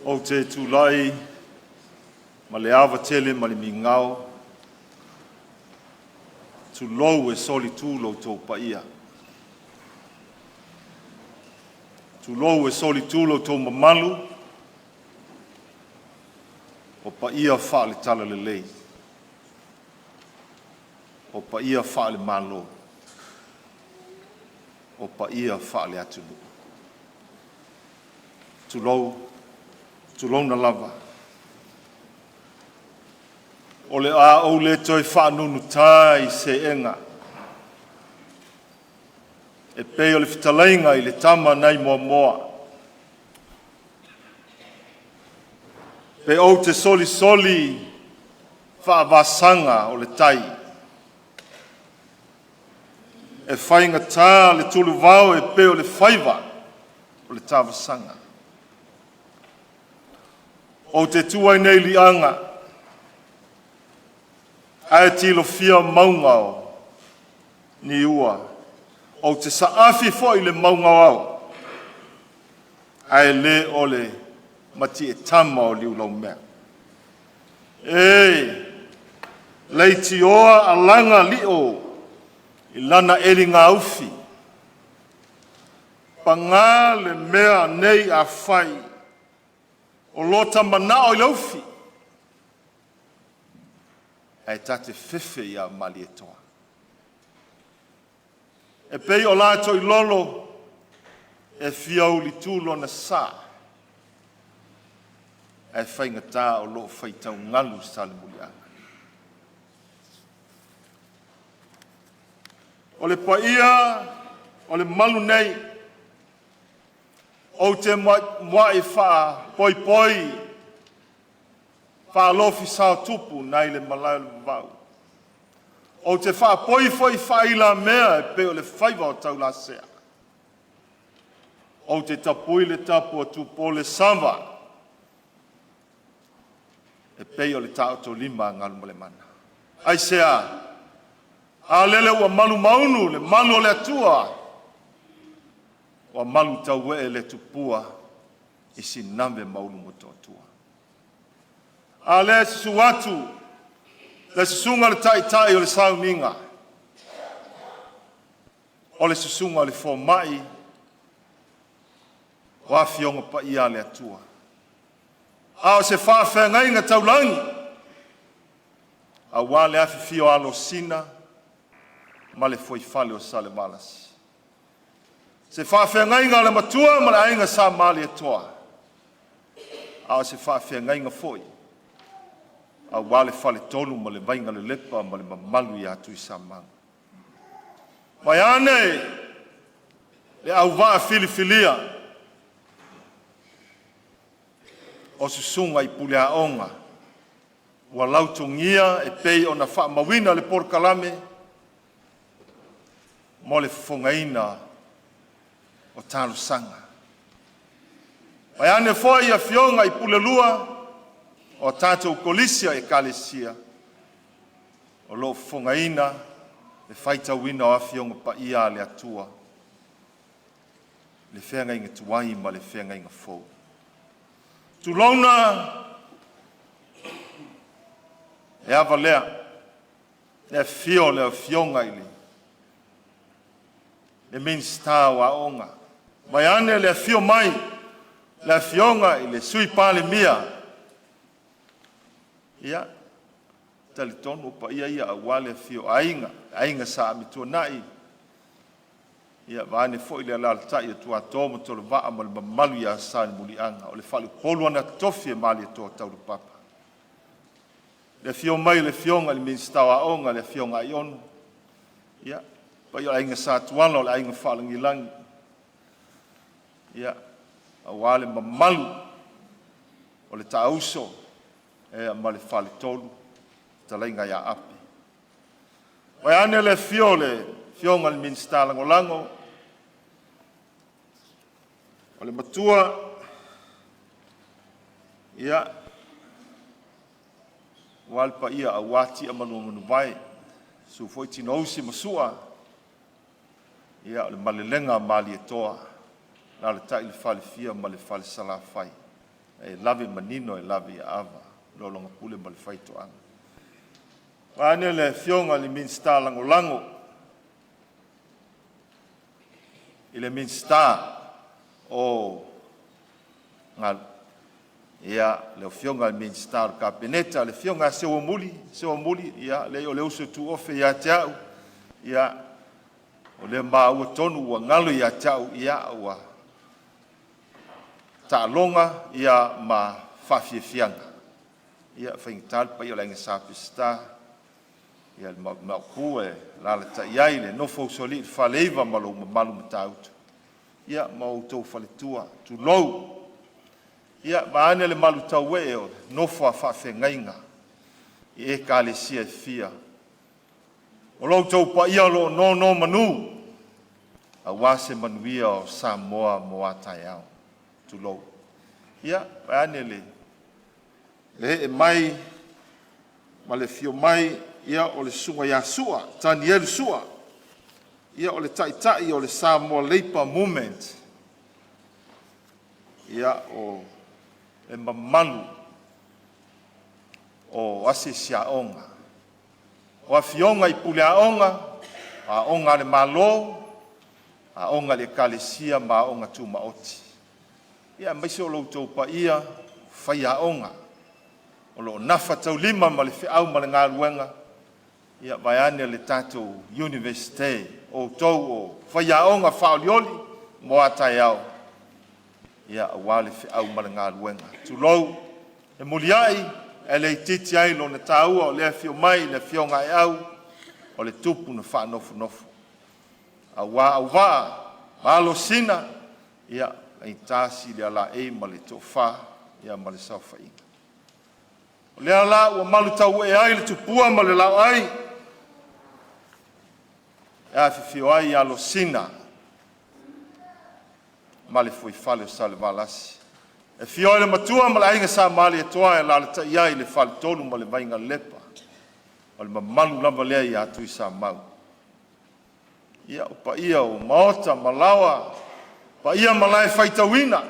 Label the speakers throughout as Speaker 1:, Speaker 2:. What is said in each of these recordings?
Speaker 1: Ou te tulai ma le ava tele ma le migao, tulou e solitu lo outou paia, tulou e solitu lo outou mamalu, o paia faale-Talalelei, o paia faale-Malo, o paia faale-atunuu. Tulou, tulouna lava. O le a ou le toe faanunuta i seega e pei o le fetalaiga i le tama nai Moamoa, pe ou te solisoli faavasaga o le tai, e faigata le tuluvao e pei o le faiva o le tavasaga. Ou te tu ai nei i liaga ae tilofia mauga o niua, ou te saafi foi i le mauga o Ao, ae le o le mati'etama o Liulaumea. E leitioa alaga lio i lana eligaufi, paga le mea nei afai o lota manao i le ufi, ae ta te fefe ia Malietoa. E pei o la Toilolo e fia ulitu lona sa, ae faigata o lo o faitau galu Salemuliaga. O le paia o le malu nei, ou te muai faaipoipoi faalofisaotupu nai le malae o le vavau. Ou te faapoi foi faailamea e pei o le faiva o taulesea. Ou te tapui le tapu a Tupolesava e pei o le taotolima a Galumalemana. Aisea? A lele ua malumaunu le malu o le Atua, ua malutauee le tupua i Sinave ma Ulumotootua. A lea e susu atu le susuga i le Taitai o le Sauniga, o le susuga i le Fomai o Afioga Paia a le Atua, a o se faafeagaiga taulagi aua le afifio o Alosina ma le fuaifale o Salevalasi, se faafeagaiga a le Matua ma le Aiga Sa Malietoa, a o se faafeagaiga foi aua le faletolu ma le Vaigalelepa ma le mamalu ia Tuisamau. Vaeane le auvaa filifilia o susuga i puleaoga ua lautogia e pei ona faamauina i le polokalame mo le fofogaina o talosaga. Vaeane foi afioga i Pulelua o tatou Kolisi a Ekalesia o lo o fofogaina le faitauina o Afioga Paia a le Atua i le feagaiga tuai ma le feagaiga fou. Tulouna le ava lea, i le afio o le Afioga i le Minisita o Aoga, vaeane le afio mai o le Afioga i le Sui Palemia. Ia, e talitonu o paia ia aua le afio o Aiga, le Aiga Sa Amituanai, vaeane foi le alaalatai o Tuato ma Tolevaa ma le mamalu ia Salemuliaga, o le faleupolu lava tofi e Malietoa Taulapapa. Le afio mai o le Afioga i le Minisita o Aoga, le Afioga Aiono, le paia o le Aiga Sa Tuala, o le Aiga Faalagilagi, ia, aua le mamalu o le Taauso ma le Faletolu, le fetalaiga ia Ape. Vaeane le afio o le Afioga i le Minisita Lagolago, o le matua ia, aua le paia aua Tia ma Luamanuvae, susu foi Tinousi ma Sua, ia o le malelega a Malietoa, alaalatai le falefia ma le fale Salafai. E lave manino e lave i aava lologa pule ma le faitoaga. Vaeane le Afioga i le Minisita Lagolago, i le Minisita o le Afioga i le Minisita o le Kapeneta, le Afioga ia Seuamuli. Seuamuli, ia leai o le uso tuofe ia te au, ia o lea ua maua tonu ua galo ia te au, ia ua taaloga ma faafiafiaga. Ia e faigata le paia o le Aiga Sa Peseta, ia le Maopu e alaalatai ai le nofo a usoalii male Faleiva ma lou mamalu Matautu ia ma outou faletua, tulou. Ia vaeane le malutauee o nofo a faafeagaiga i ekalesia e fia, o lo outou paia o lo o nonomanu aua se manuia o Samoa mo a taeao. Tulou. Ia, vaeane le ee mai ma le afio mai o le Susuga ia Sua Tanielu Sua, o le Taitai o le Samoa Labour Movement, o le mamalu o asiasi aoga, o afioga i pule aoga, aoga a le Malo, aoga a le Ekalesia ma aoga tumaoti, aemaise o lo outou paia o faiaoga o lo o nafataulima ma le feau ma le galuega, vaeane le tatou Iunivesite, o outou o faiaoga faaolioli mo a taeao aua le feau ma le galuega. Tulou. E muliai ae le itiiti ai lona taua, o lea e afio mai le Afioga Aeau, o le tupu na faanofonofo aua auvaa ma alosina, ia e faigata silia laei ma le tofa ma le saofaiga. O lea la ua malutauee ai le tupua ma le laoai e afifio ai Alosina ma le fuaifale o Salevalasi, e afio ai le Matua ma le Aiga Sa Malietoa e alaalatai ai le faletolu ma le Vainalelepa, o le mamalu lava lea ia Tuisamau. Ia, o paia o maota ma laoa, paia ma malae faitauina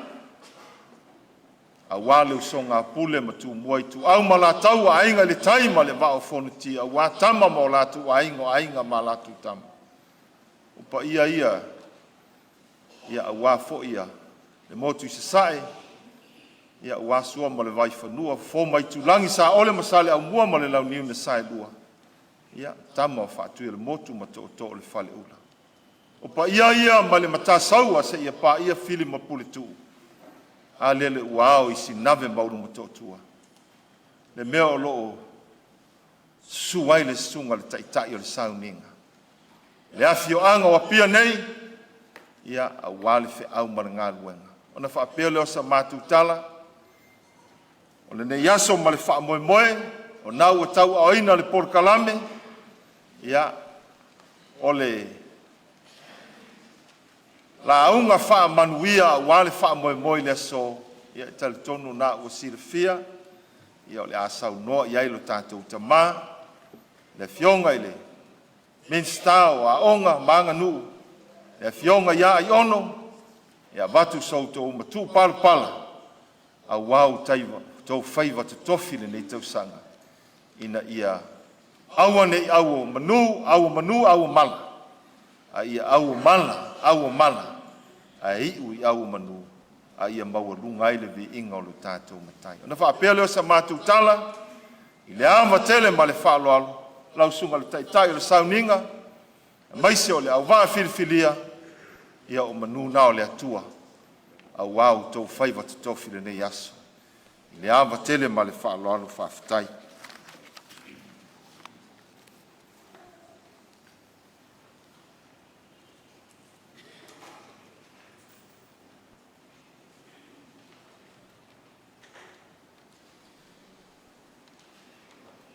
Speaker 1: aua le usoga a Pule ma Tumua, Ituau ma Alataua, Aiga i le Tai ma le Vaa o Fonoti, aua Tama ma o latou Aiga, o Aiga ma latou Tama. O paia ia aua foi le motu i Sasae aua Sua ma le Vaifanua, Fofo ma Aitulagi, Saole ma Saleaaumua ma le Launiu na Saelua, Tama a Faatuiolemotu ma Tootoo o le Faleula. O paia ia mai le Matasaua seia paia Fili ma Puletuu, a lele ua ao i Sinave ma Ulumotootua le mea o lo o susu ai le susuga i le Taitai o le Sauniga, le afioaga o Apia nei, aua le feau ma le galuega. Ona faapea lea o sa matou tala, o lenei aso ma le faamoemoe, o lena ua tauaaoina le polokalame, ia, o le lauga faamanuia aua le faamoemoe i le aso. E talitonu o lena ua silafia o le a saunoa i ai lo tatou tama, le Afioga i le Minisita o Aoga ma Aganuu, le Afioga ia Aiono, e avatu sa outou matupalapala aua outou faiva totofi i lenei tausaga, ina ia aua ne i auomanu, auomanu, auomala, a ia auomala, auomala ae iu i auomanu, a ia maualuga ai le viiga o lo tatou Matai. Ona faapea lea o sa matou tala i le ava tele ma le faaaloalo lau Susuga i le Taitai o le Sauniga aemaise o le auvaa filifilia, ia o manu na o le Atua aua outou faiva totofi i lenei aso. I le ava tele ma le faaaloalo faafetai.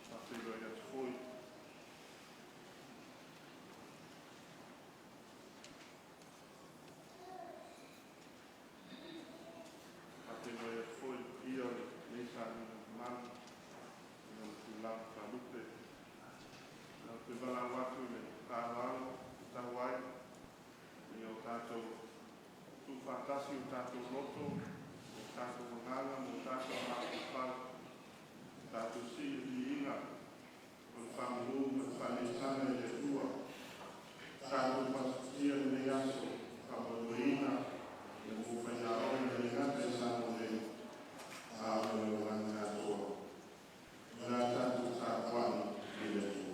Speaker 2: Faafeiloai atu foi i le paia o lenei sauniga mamalu i ona tulaga faalupe. Ou te valaau atu i le faaaloalo e tatau ai ina o tatou tuufaatasi o tatou loto Tatou agaga ma o tatou mafaufau, tatou sii le viiga o le faamalu ma le faalesaga i le Atua. Tatou pasia lenei aso faamanuiaina mo faiaoga e le gata i Samoa nei a o le lalolagi atoa. O le a tatou tapuai i le Atua.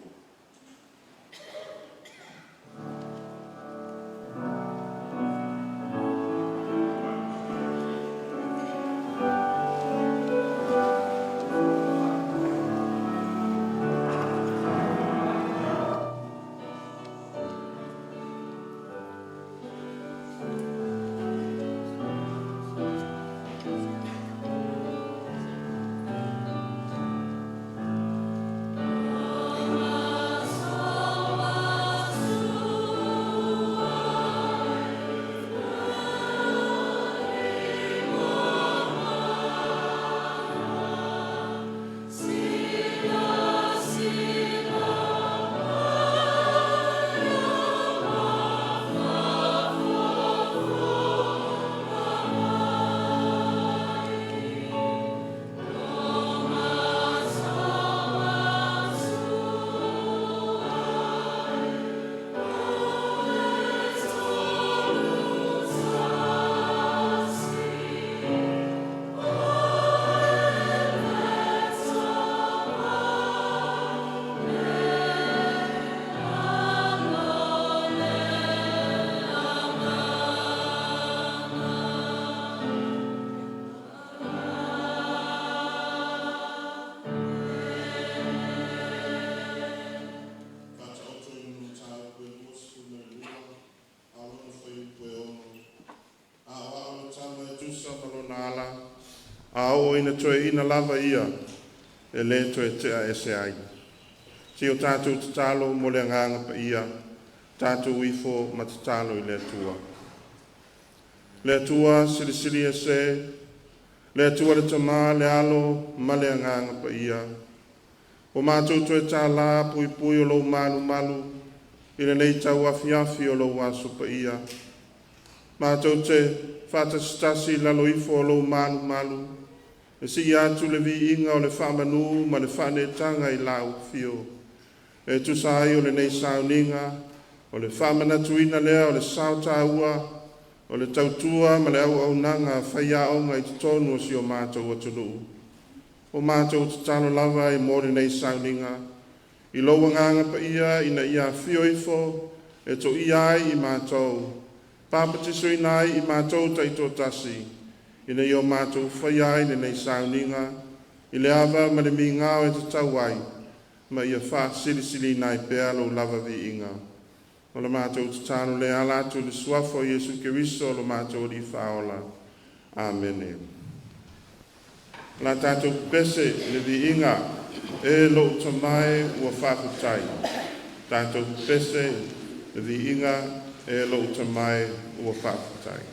Speaker 2: Faataoto i luma o Mataupu e 22 a o lona fuaiupu e 6, aoao le tama e tusa ma lona ala, a oo ina toeaina lava ia, e le toe tea ese ai. Se o tatou tatalo mo le agaga paia, tatou ifo ma tatalo i le Atua. Le Atua silisili ese, le Atua le Tama, le Alo ma le Agaga Paia, ua matou toe tālā puipui o lou malumalu i lenei tauafiafi o lou aso paia. Matou te faatasitasi i lalo ifo o lou malumalu, e sii atu le viiga o le faamanu ma le faaneetaga i lau afio, e tusa ai o lenei sauniga o le faamanatuina lea o le sao taua o le tautua ma le auaunaga a faiaoga i totonu o si o matou atunuu. Ua matou tatalo lava e mo lenei sauniga i lou Agaga Paia ina ia afio ifo e toia ai i matou, papatisoina ai i matou taitoatasi, ina ia o matou faia ai lenei sauniga i le ava ma le migao e tatau ai, ma ia faasilisiliina ai pea lou lava viiga. O le matou tatalo lea e ala atu i le suafa o Iesu Keriso lo matou Alii Faaola. Amene. O le a tatou pepese i le viiga, e lou Tama e ua faafetai. Tatou pepese le viiga, e lou Tama e ua faafetai.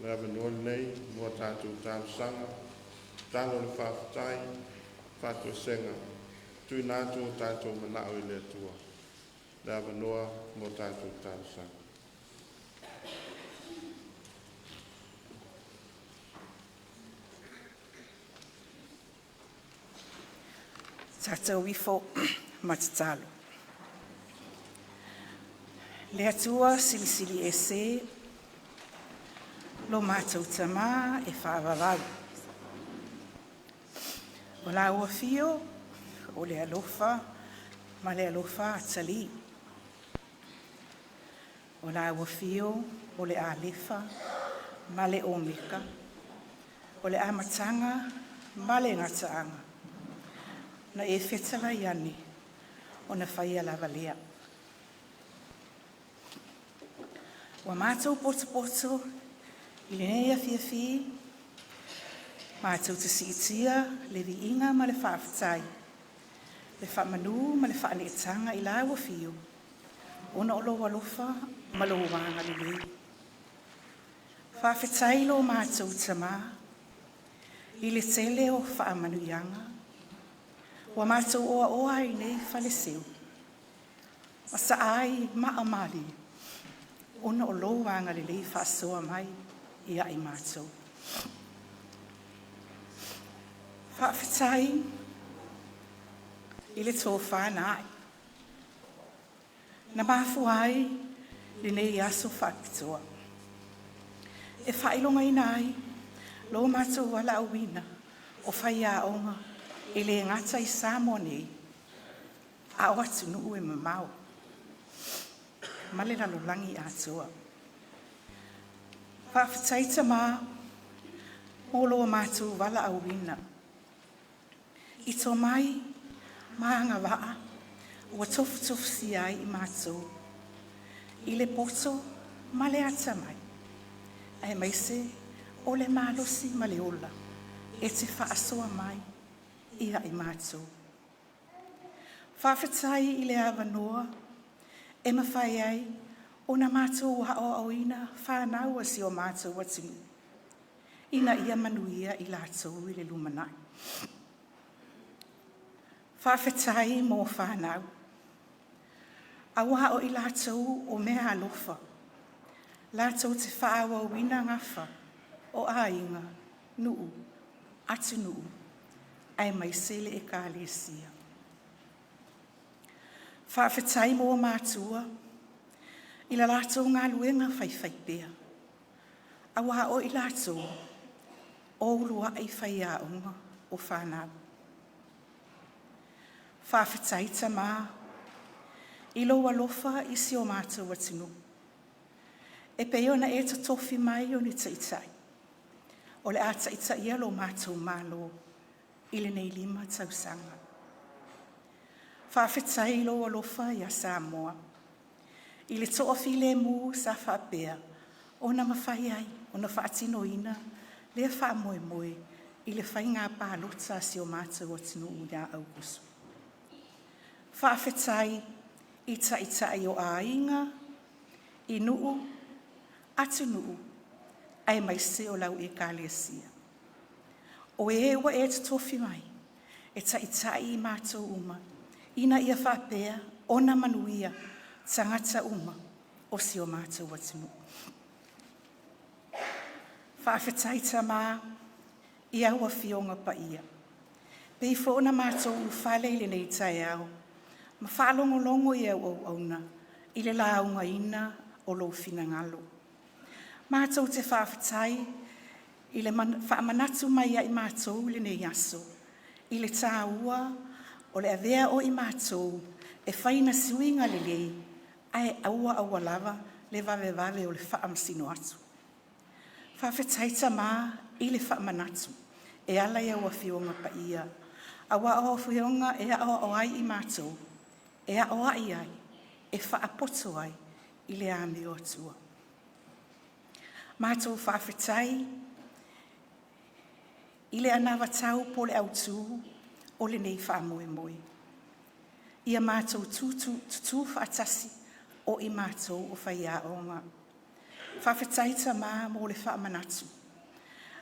Speaker 2: Le avanoa lenei mo a tatou talosaga, tatalo o le faafetai, faatoesega, tuuina atu o tatou manao i le Atua. Le avanoa mo tatou talosaga.
Speaker 3: Tatou ifo ma tatalo. Le Atua Silisili Ese, lo matou Tama e faavavau, o lau afio o le alofa ma le alofa atalii, o lau afio o le Alefa ma le Omeka, o le Amataga ma le Gataaga, na e fetalai ane ona faia lava lea. Ua matou potopoto i lenei afiafi matou te siitia le viiga ma le faafetai, le faamanu ma le faaneetaga i lau Afio, ona o lou alofa ma lou agalelei. Faafetai i lo matou Tama i le tele o faamanuiaga ua matou oaoa ai nei Faleseu ma saa ai maamalie ona o lou agalelei faasoa mai ia i matou. Faafetai i le tofa na ae, na mafua ai lenei aso faapitoa e faailogaina ai lo matou valaauina o faiaoga e le gata i Samoa nei, a o atunuu e mamao ma le lalolagi atoa. Faafetai Tama mo lo matou valaauina i tomai ma agavaa ua tofutofusia ai i matou i le poto ma le atamai aemaise o le malosi ma le ola e te faasoa mai ia i matou. Faafetai i le avanoa e mafai ai ona matou aoaoina fanau a si o matou atunuu ina ia manuia i latou i le lumanai. Faafetai mo fanau, aua o i latou o meaalofa latou te faaauauina gafa o aiga, nuu, atunuu aemaise le Ekalesia. Faafetai mo matua i la latou galuega faifaipea aua o i latou o uluai faiaoga o fanau. Faafetai tama i lou alofa i si o matou atunuu e pei ona e totofi mai o ni taitai o le a taitaia lo matou Malo i lenei 5 tausaga. Faafetai i lou alofa ia Samoa i le toafilemu sa faapea ona mafai ai ona faatinoina lea faamoemoe i le faiga palota a si o matou atunuu ia Aokuso. Faafetai i taitai o aiga, i nuu, atunuu aemaise o lau Ekalesia, o e ua e totofi mai e taitai i matou uma ina ia faapea ona manuia tagata uma o si o matou atunuu. Faafetai Tama i au Afioga Paia, pei foi ona matou ulufale i lenei taeao ma faalogologo i au auauna i le laugaina o lou finagalo. Matou te faafetai i le faamanatu mai ia i matou i lenei aso i le taua o le avea o i matou e fai ma suiga lelei ae aua aua lava le vavevave o le faamasino atu. Faafetai Tama i le faamanatu e ala i au Afioga Paia, aua o Afioga e aoao ai i matou, e aoai ai, e faapoto ai i le amio Atua. Matou faafetai i le anavatau po o le autu o lenei faamoemoe, ia matou tutu tutu faatasi o i matou o faiaoga. Faafetai Tamā mo le faamanatu,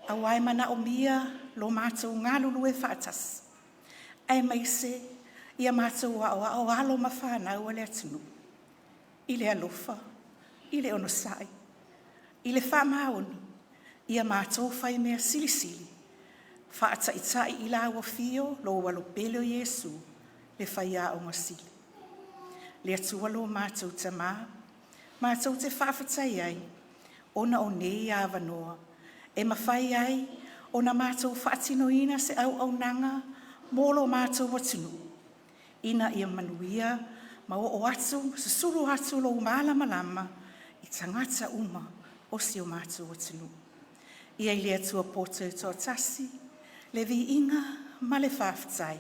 Speaker 3: aua e manaomia lo matou galulue faatasi aemaise ia matou aoao alo ma fanau a le atunuu i le alofa, i le onosai, i le faamaoni, ia matou fai mea silisili, faataitai i lau Afio lou Alo pele o Iesu, le Faiaoga Sili. Le Atua lo matou Tamā, matou te faafetai ai ona o nei avanoa e mafai ai ona matou faatinoina se auaunaga mo lo matou atunuu ina ia manuia ma oo atu ma susulu atu lou malamalama i tagata uma o si o matou atunuu. Ia i le Atua poto e toatasi le viiga ma le faafetai,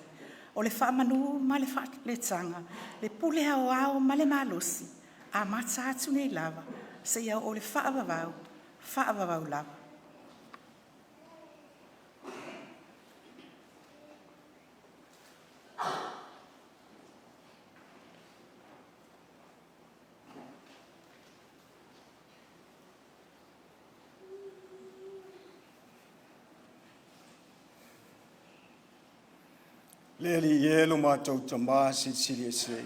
Speaker 3: o le faamanu ma le faaletaga, le pule aoao ma le malosi, amata atu nei lava seia oo i le faavavau, faavavau lava.
Speaker 4: Le Alii e lo matou Tama Silisili Ese,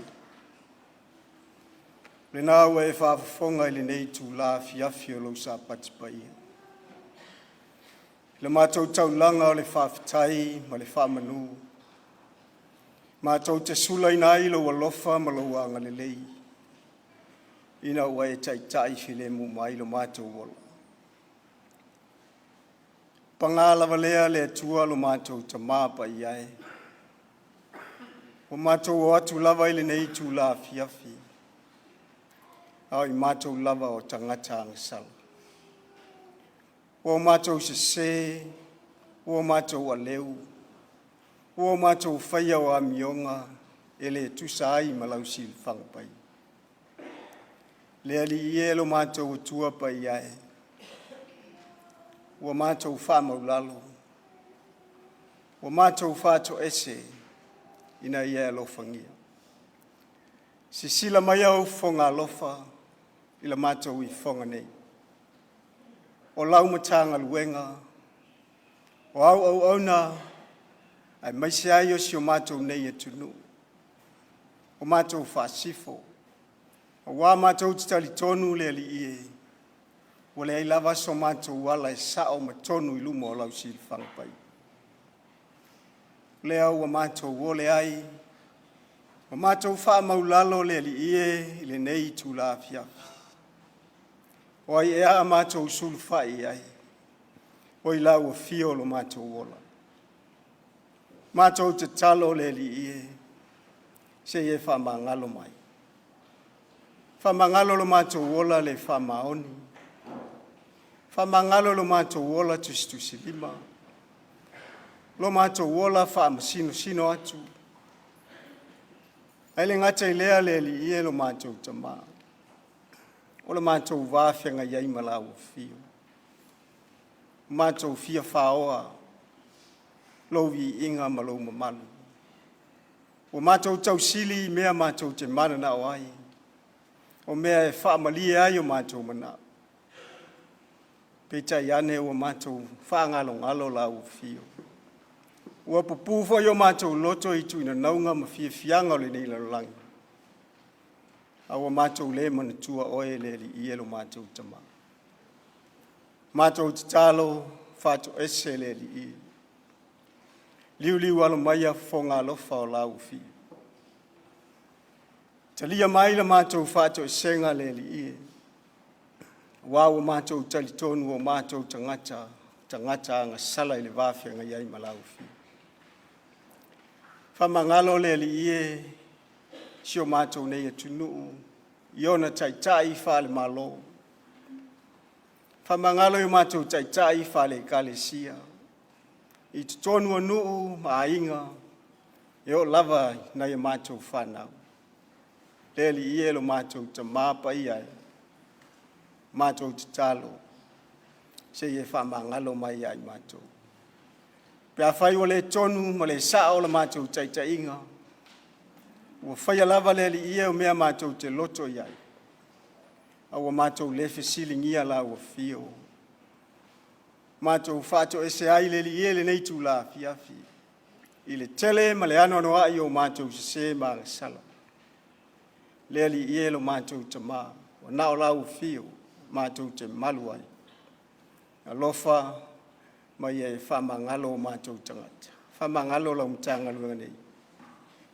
Speaker 4: o lena ua e faafofoga i lenei itula afiafi o lou Sapati paia, i le matou taulaga o le faafetai ma le faamanu, matou te sulaina ai lou alofa ma lou agalelei ina ua e taitai filemu mai lo matou ola. Paga lava lea le Atua lo matou Tama paia e, ua matou o atu lava i lenei itula afiafi, a o i matou lava o tagata agasala. Ua o matou sese, ua o matou aleu, ua o matou faia o amioga e le tusa ai ma lau silafaga paia. Le Alii e lo matou Atua paia e, ua matou faamaualalo, ua matou faatoese ina ia e alofagia. Silasila mai au fofoga alofa i la matou ifoga nei, o lau Matagaluega, o au auauna aemaise ai o si o matou nei atunuu ua matou faasifo, aua matou te talitonu le Alii e, ua leai lava so matou ala e sao ma tonu i luma o lau silafaga paia. O lea ua matou ole ai ma matou faamaualalo le Alii e i lenei itula afiafi. O ai ea a matou sulufai i ai? O i lau afio lo matou ola. Matou tatalo le Alii e, se i e faamagalo mai. Faamagalo lo matou ola le faamaoni, faamagalo lo matou ola tusitusilima, lo matou ola faamasinosino atu. Ae le gata i lea le Alii e lo matou Tama, o le matou va feagai ai ma lau Afio, matou fia faoa lou viiga ma lou mamalu. Ua matou tausili i mea matou te mananao ai, o mea e faamalie ai o matou manao, peitai ane ua matou faagalogalo lau Afio. Ua pupu foi o matou loto i tuinanauga ma fiafiaga o lenei lalolagi, a ua matou le manatua Oe le Alii e lo matou Tama. Matou tatalo, faatoese le Alii, liuliu alo maia fofoga alofa o lau Afio, talia mai la matou faatoesega le Alii e, aua ua matou talitonu o matou tagata, o tagata agasala i le va feagai ai ma lau Afio. Faamagalo le Alii e si o matou nei atunuu i ona taitai faale-Malo, faamagalo i o matou taitai faale-Ekalesia, i totonu o nuu ma aiga e oo lava i nai a matou fanau. Le Alii e lo matou Tama paia e, matou tatalo se i e faamagalo mai ia i matou. Pe afai ua le tonu ma le sao la matou taitaiga, ua faia lava le Alii e o mea matou te loto i ai. A ua matou le fesiligia lau afio, matou faatoese ai le Alii e i lenei itula afiafi i le tele ma le anoanoai o matou sese ma agasala. Le Alii e lo matou Tama, ua na o lau afio matou te malu ai. Alofa ma ia e faamagalo o matou tagata, faamagalo lau Matagaluega nei,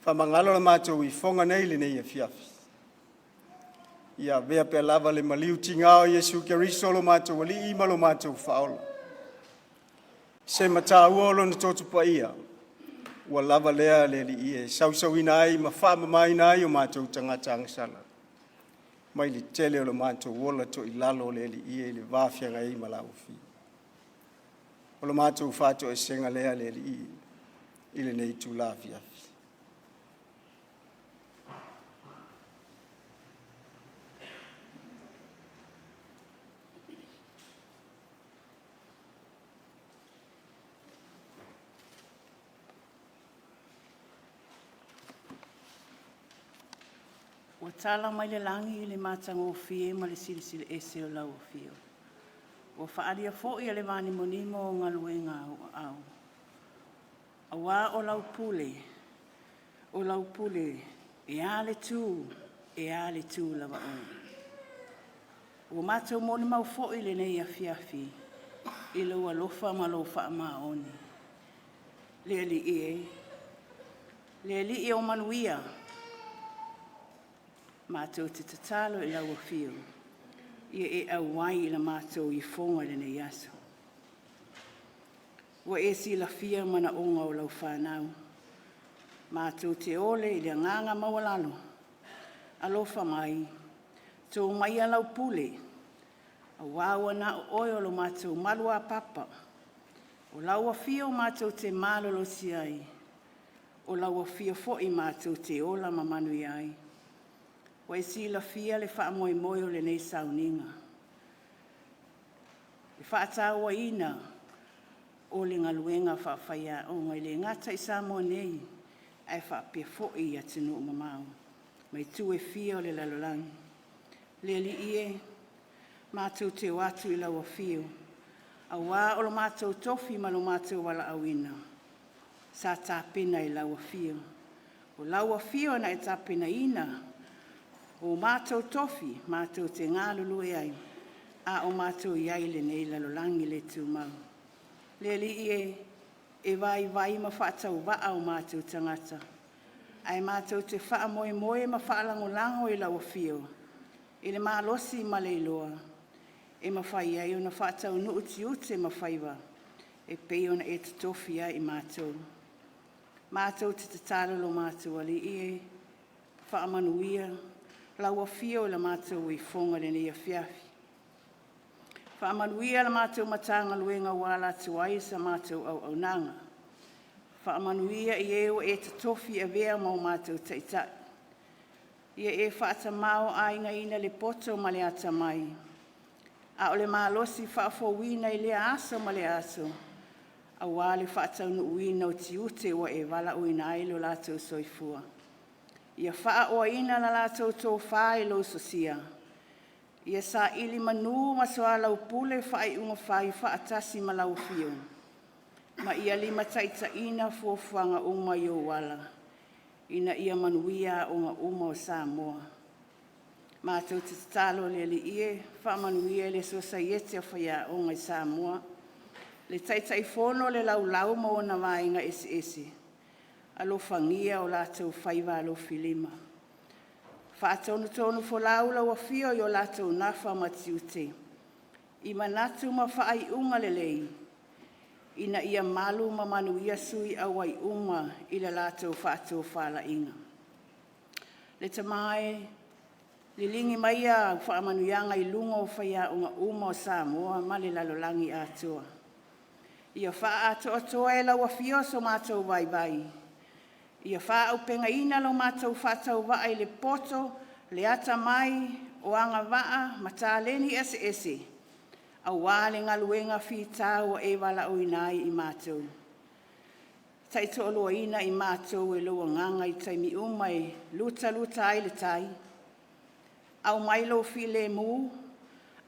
Speaker 4: faamagalo le matou ifoga nei i lenei afiafi. Ia avea pea lava le maliu tiga o Iesu Keriso lo matou Alii ma lo matou Faaola, se mataua o Lona toto paia, ua lava lea le Alii e sausauina ai ma faamamaina ai o matou tagata agasala mai le tele o le matou ola toilalo le Alii e i le va feagai ai ma lau Afio. O le matou faatoesega lea le Alii i lenei itula afiafi.
Speaker 3: Ua tala mai le lagi le matagofie ma le silisili ese o lau Afio, ua faaalia foi e le vanimonimo galuega a ou aao, aua o lau pule, o lau pule e a le tu, e a le tu lava oe. Ua matou molimau foi i lenei afiafi i lou alofa ma lou faamaoni. Le Alii e, le Alii o manuia, matou te tatalo i lau Afio ia e auai i la matou ifoga i lenei aso. Ua e silafia manaoga o lau fanau, matou te ole i le agaga maualalo, alofa mai, to maia lau pule aua ua na o oe o lo matou maluapapa. O lau afio matou te malolosi ai, o lau Afio foi matou te ola ma manuia ai. Ua e silafia le faamoemoe o lenei sauniga, e faatauaina o le galuega faafaiaoga e le gata i Samoa nei ae faapea foi i atunuu mamao ma itu e fia o le lalolagi. Le Alii e, matou te o atu i lau afio aua o lo matou tofi ma lo matou valaauina sa tapena i lau Afio. O lau Afio na e tapenaina o matou tofi matou te galulue ai a o matou i ai i lenei lalolagi le tumau. Le Alii e, e vaivai ma faatauvaa o matou tagata ae matou te faamoemoe ma faalagolago i lau Afio i le malosi ma le iloa e mafai ai ona faataunuu tiute ma faiva e pei ona e totofi ai i matou. Matou te tatalo lo matou Alii e, faamanuia lau Afio i le matou ifoga i lenei afiafi. Faamanuia le matou Matagaluega ua ala atu ai sa matou auaunaga. Faamanuia i e ua e totofi e avea ma o matou taitai, ia e faatamaoaigaina le poto ma le atamai, a o le malosi faafouina i lea aso ma lea aso aua le faataunuuina o tiute ua e valaauina ai lo latou soifua. Ia faaoaina la latou tofa i lou sosia, ia saili manu ma soalaupule faaiuga fai faatasi ma lau Afio, ma ia limataitaiina fuafuaga uma i ou ala ina ia manuia aoga uma o Samoa. Matou te tatalo le Alii e, faamanuia i le Sosaiete a Faiaoga i Samoa, le Taitaifono, le laulau ma ona vaega eseese, alofagia o latou faiva alofilima. Faatonutonufolau lau Afio i o latou nafa ma tiute i manatu ma faaiuga lelei ina ia malu ma manuia sui auai uma i le latou faatofalaiga. Le Tama e, liligi maia au faamanuiaga i luga o faiaoga uma o Samoa ma le lalolagi atoa. Ia faaatoatoa e lau Afio so matou vaivai, ia faaauupegaina lo matou faatauvaa i le poto, le atamai, o agavaa ma taleni eseese aua le galuega fita ua e valaauina ai i matou. Taitoaluaina i matou e lou Agaga i taimi uma e lutaluta ai le tai.
Speaker 5: Aumai lou filemu,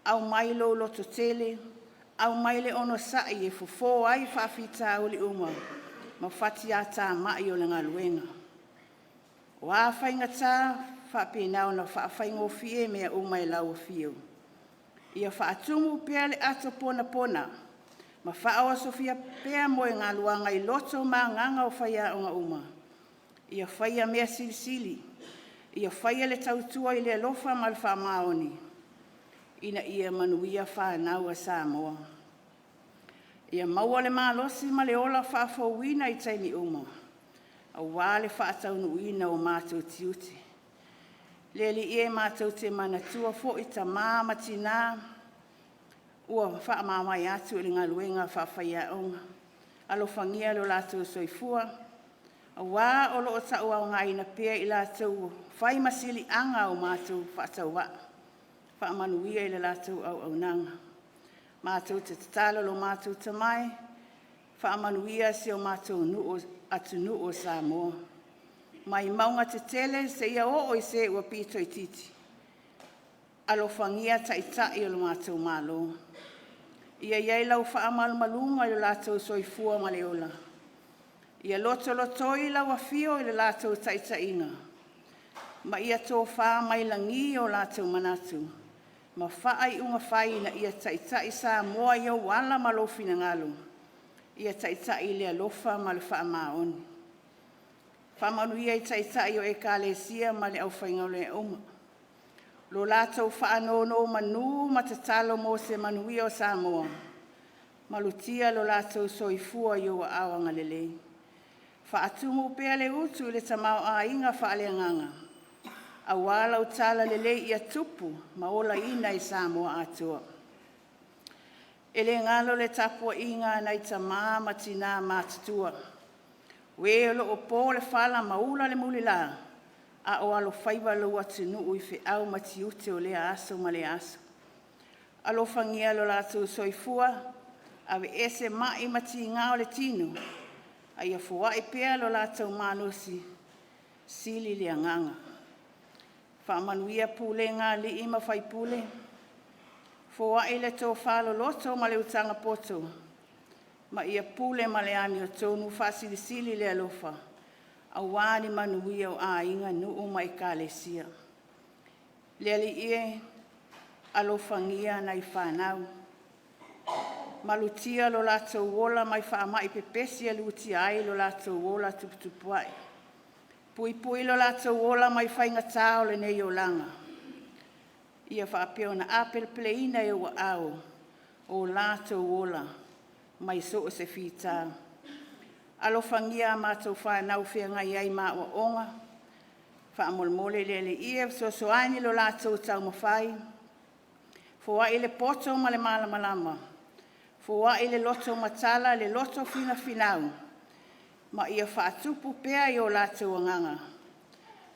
Speaker 5: aumai lou lototele, aumai le onosai e fofo ai faafitauli uma ma fatiatama'i o le galuega. O a faigata, faapena ona faafaigofie mea uma i lau afio. Ia faatumu pea le ato ponapona ma faaosofia pea moegaluaga i loto ma agaga o faiaoga uma ia faia mea silisili, ia faia le tautua i le alofa ma le faamaoni ina ia manuia fanau a Samoa. Ia maua le malosi ma le ola faafouina i taimi uma aua le faataunuuina o matou tiute. Le Alii e, matou te manatua foi tama ma tina ua faamavae atu i le galuega faafaiaoga, alofagia lo latou soifua aua o lo o tauaogaina pea i latou ua fai ma siliaga au matou faatauvaa. Faamanuia i le latou auaunaga. Matou te tatalo lo matou Tama e, faamanuia si o matou atunuu o Samoa, mai mauga tetele seia oo i se ua pito itiiti. Alofagia Taitai o le matou Malo, ia i ai lau faamalumaluga i lo latou soifua ma le ola, ia lotolotoi lau afio i le latou taitaiga ma ia tofa mai lagi o latou manatu ma faaiuga fai ina ia taitai Samoa i ou ala ma lou finagalo, ia taitai i le alofa ma le faamaoni. Faamanuia i Taitai o Ekalesia ma le aufaigaluega uma, lo latou faanonomanu ma tatalo mo se manuia o Samoa, malutia lo latou soifua i ou aao agalelei. Faatumu pea le utu i le tamaoaiga faaleagaga aua lau talalelei ia tupu ma olaina i Samoa atoa. E le galo le tapuaiga a nai tama ma tina matutua, o e o lo o po le fala ma ula le mulila, a o alofaiva lou atunuu i feau ma tiute o lea aso ma lea aso. Alofagia lo latou soifua, aveese mai ma tiga o le tino, a ia foai pea lo latou malosi, sili le agaga. Faamanuia pulega a alii ma faipule, foai le tofa loloto ma le utaga poto ma ia pule ma le amiotonu faasilisili le alofa aua ni manuia o aiga, nuu ma Ekalesia. Le Alii e, alofagia nai fanau, malutia lo latou ola mai faamai pepesi e lutia ai lo latou ola tuputupuae, puipui lo latou ola mai faigata o lenei olaga, ia faapea ona apelepeleina i ou aao o latou ola mai so o se fita. Alofagia a matou fanau o feagai ai ma aoaoga, faamolemole le Alii e fesoasoani lo latou taumafai, foai le poto ma le malamalama, foai le loto matala, le loto finafinau ma ia faatupu pea i o latou agaga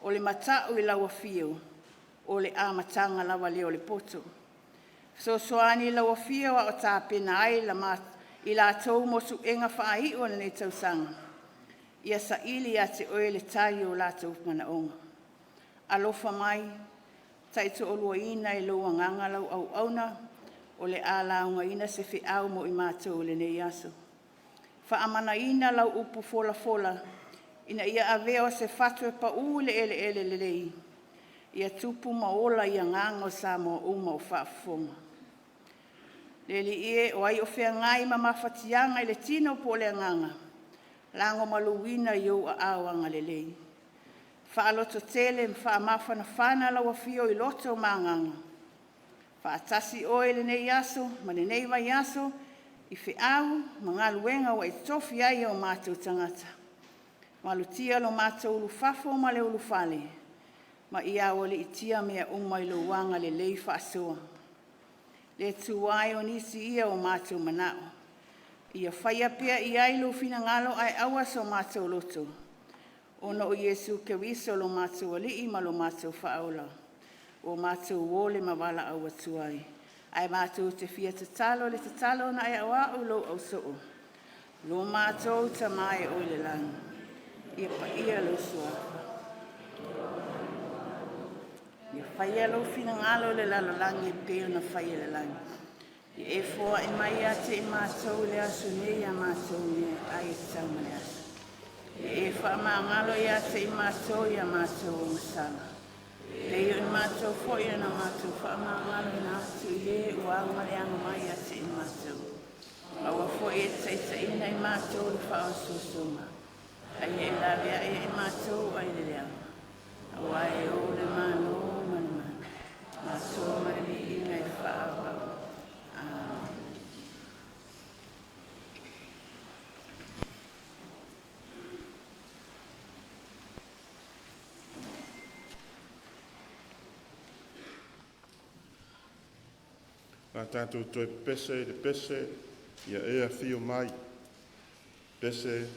Speaker 5: o le matau i lau afio o le amataga lava lea o le poto. Fesoasoani i lau Afio a o tapena ai i latou mo suega faaiu o lenei tausaga, ia saili ia te Oe le tali o latou manaoga. Alofa mai, taitoaluaina e lou Agaga lau auauna o le a laugaina se feau mo i matou i lenei aso. Faamanaina lau upu folafola ina ia avea o se fatu e pau i le eleele lelei, ia tupu ma ola i agaga o Samoa uma o faafofoga. Le Alii e, o ai o feagai ma mafatiaga i le tino po o le agaga, lagomaluina i ou aao agalelei. Faalototele ma faamafanafana lau afio i loto ma agaga, faatasi Oe i lenei aso ma lenei vaiaso i feau ma galuega ua e tofia ai o matou tagata. Malutia lo matou ulufafo ma le ulufale ma ia aualiitia mea uma i lou agalelei faasoa. Le Atua e, o nisi ia o matou manao, ia faia pea i ai lou finagalo ae aua so matou loto, ona o Iesu Keriso lo matou Alii ma lo matou Faaola ua matou ole ma valaau atu ai. Ae matou te fia tatalo i le tatalo na e aoao i lou ausoo, “Lo matou Tama e oo i le lagi, ia paia lou Suafa.” Ia faia lou finagalo i le lalolagi e pei ona faia i le lagi. Ia e foai mai ia te i matou i le aso nei a matou meaai e tatau mo le aso. Ia e faamagalo ia te i matou i a matou ogasala, e pei o i matou foi na matou faamagaloina atu i le ua agaleaga mai ia te i matou. Aua foi e te taitaiina i matou i le faaosoosoga, a ia e laveai ia i matou ai le leaga, aua e ou le Malo ma le mana atoa ma le viiga e faauau. Amen.
Speaker 2: A tatou toe pepese i le pese, ia e afio mai. Pese,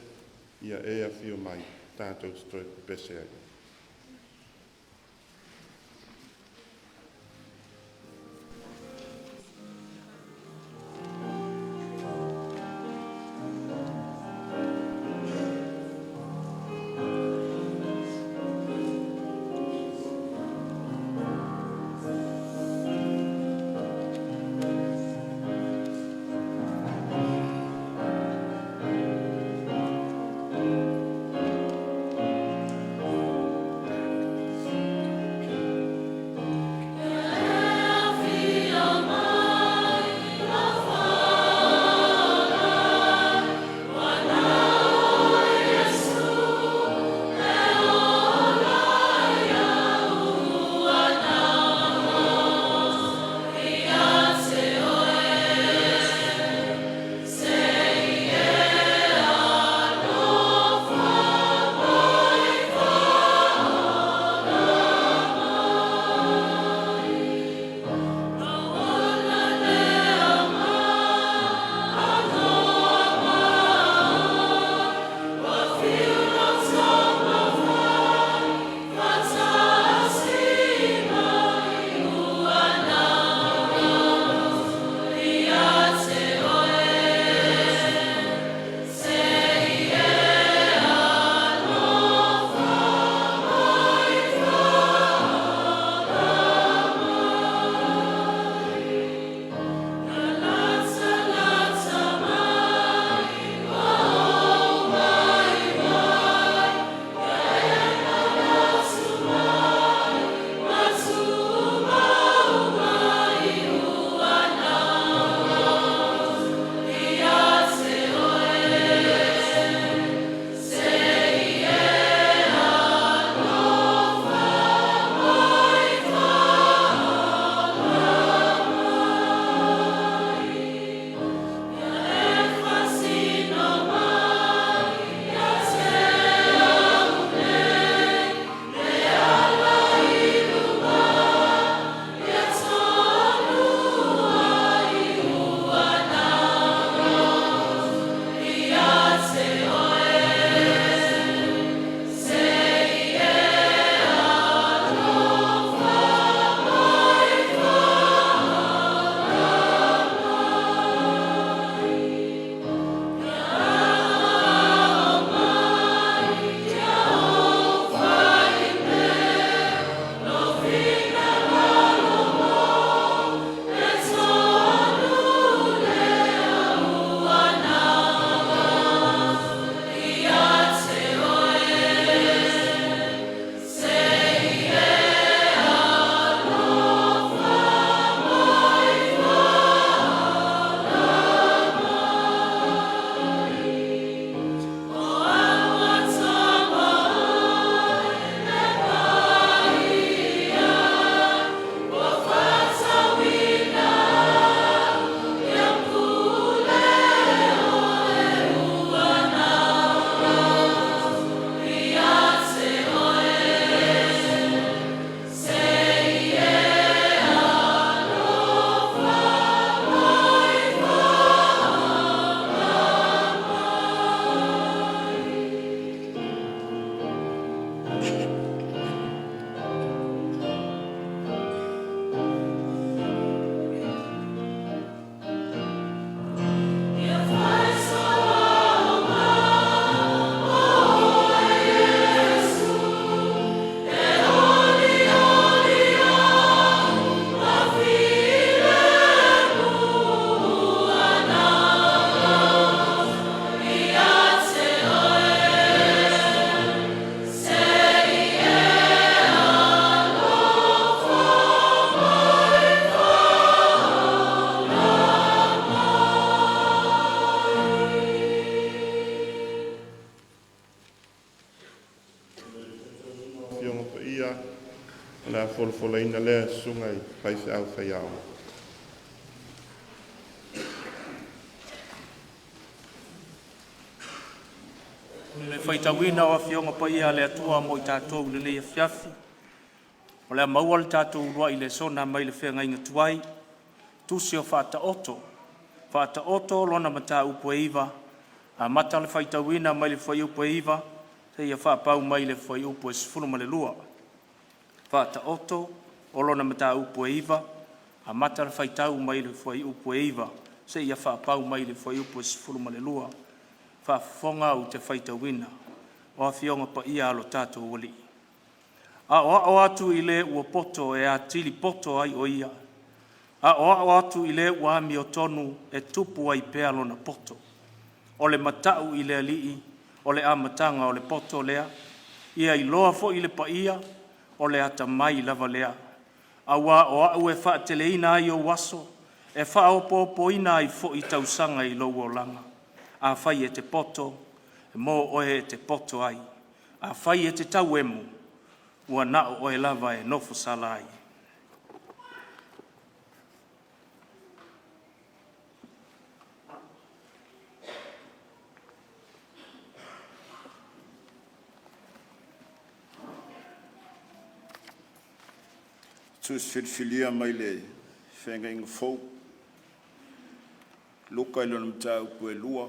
Speaker 2: ia e afio mai. Tatou te toe pepese ai. Folafolaina lea e Susuga i Faifeau Faiaoga.
Speaker 6: O le faitauina o Afioga Paia a le Atua mo i tatou i lenei afiafi, o le a maua le tatou uluai lesona mai le feagaiga tuai, Tusi o Faataoto, Faataoto lona mataupu e 9, amata le faitauina mai le fuaiupu e 9 seia faapau mai le fuaiupu e 12. Faataoto o lona mataupu e 9, amata le faitau mai le fuaiupu e 9 seia faapau mai le fuaiupu e 12. Faafofoga ou te faitauina o Afioga Paia a lo tatou Alii. “Aoao atu i le ua poto e atili poto ai o ia, aoao atu i le ua amiotonu e tupu ai pea lona poto. O le matau i le Alii o le amataga o le poto lea, ia iloa foi le paia, o le atamai lava lea. Aua o au e faateleina ai ou aso, e faaopoopoina ai foi tausaga i lou olaga. Afai e te poto, e mo oe e te poto ai. Afai e te tauemu, ua na o oe lava e nofosala ai.”
Speaker 1: Tusi Filifilia mai le Feagaiga Fou, Luka i lona mataupu e 2,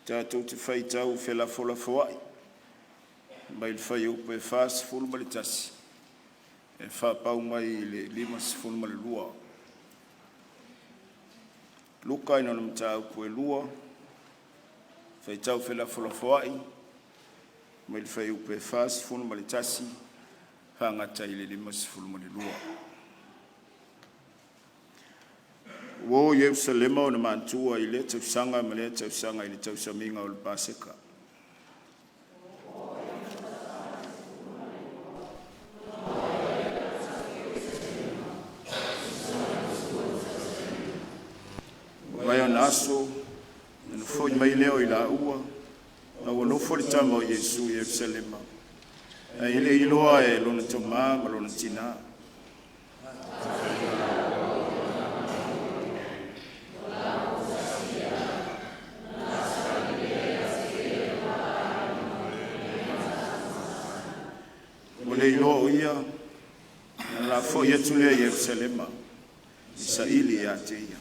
Speaker 1: tatou te faitau felafolafoai mai le fuaiupu e 41 e faapau mai i le 52. Luka i lona mataupu e 2, faitau felafolafoai mai le fuaiupu e 41 faagata i le 52. Ua o i Yelusalema ona matua i lea tausaga ma lea tausaga i le tausamiga o le Paseka. Ua maea ona aso, ona foi mai lea o i laua, a ua nofo le tama o Iesu i Yelusalema, ae le i iloa e lona tama ma lona tina. Ua le iloa o ia, ona la foi atu lea i Yelusalema e saili ia te ia.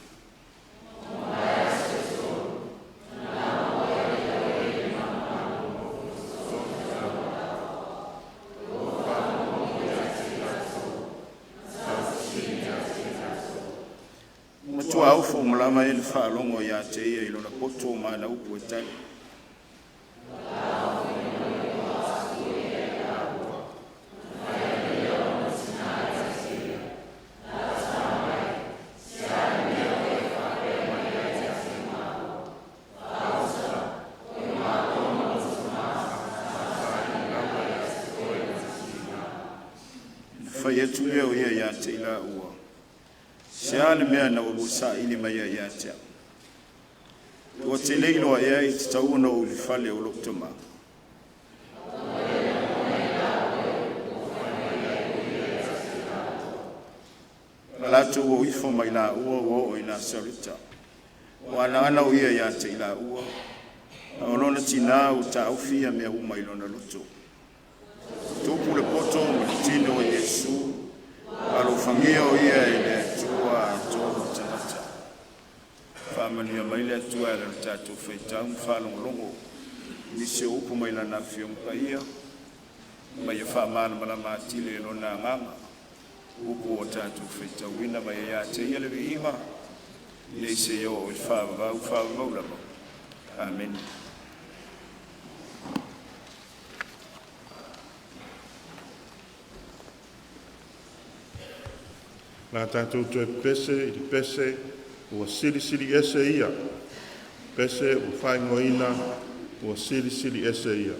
Speaker 1: Ua matuaofo uma lava e na faalogo ia te ia i lona poto ma ana upu e tali. Ona fai atu lea o ia ia te i laua, “Se a le mea na oulua saili mai ai ia te au? Ua te le iloa ea e tatau ona ou i le fale o lou Tama?” Ua latou o ifo ma i laua ua oo i Nasareta. Ua anaana o ia ia te i laua, a o lona tina ua taofi ia mea uma i lona loto. Tupu le poto ma le tino o Iesu, alofagia o ia e le Atua atoa ma tagata. Faamanuia mai le Atua e ala i lo tatou faitau ma faalogologo i nisi o upu mai Lana Afioga Paia, ma ia faamalamalama atili e Lona Agaga upu ua tatou faitauina, ma ia ia te Ia le viiga nei seia oo i le faavavau, faavavau lava. Amene.
Speaker 2: O le a tatou toe pepese i le pese “Ua Silisili Ese Ia”. Pese ua faaigoaina “Ua Silisili Ese Ia”.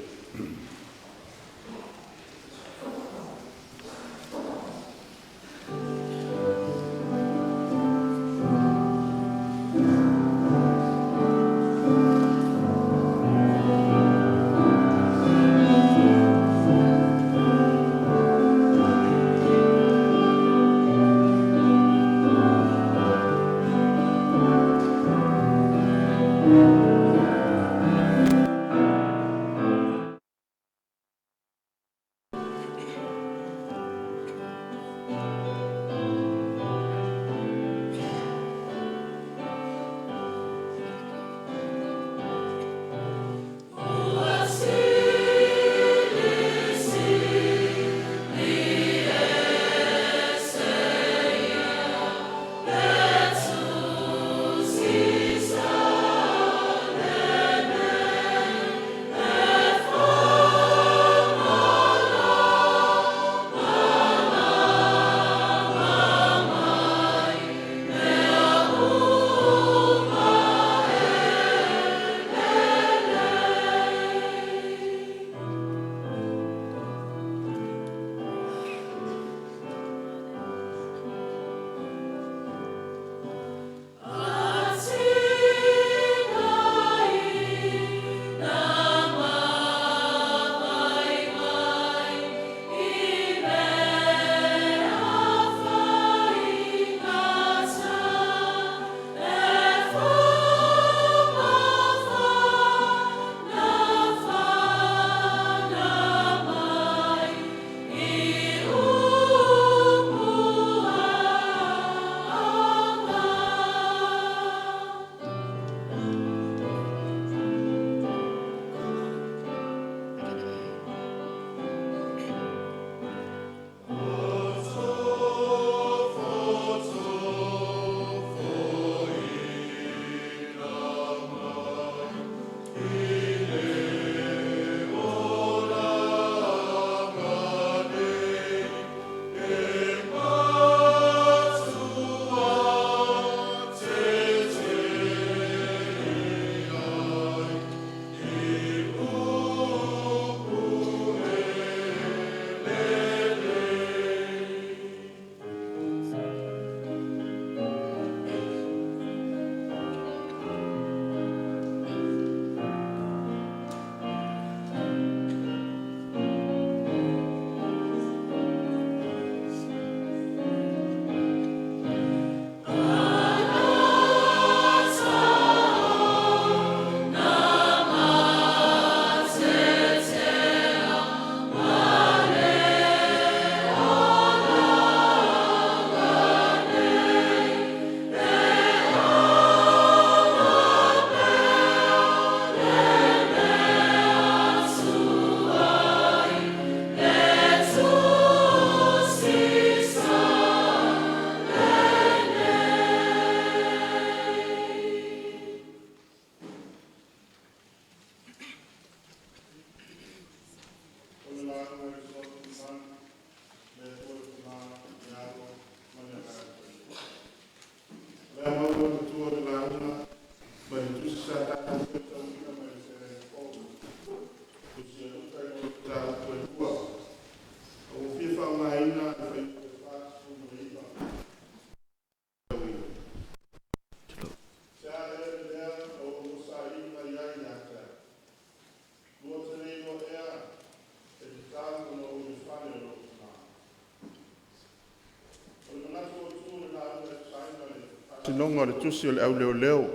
Speaker 2: faatinoga o le tusi o le Auleoleo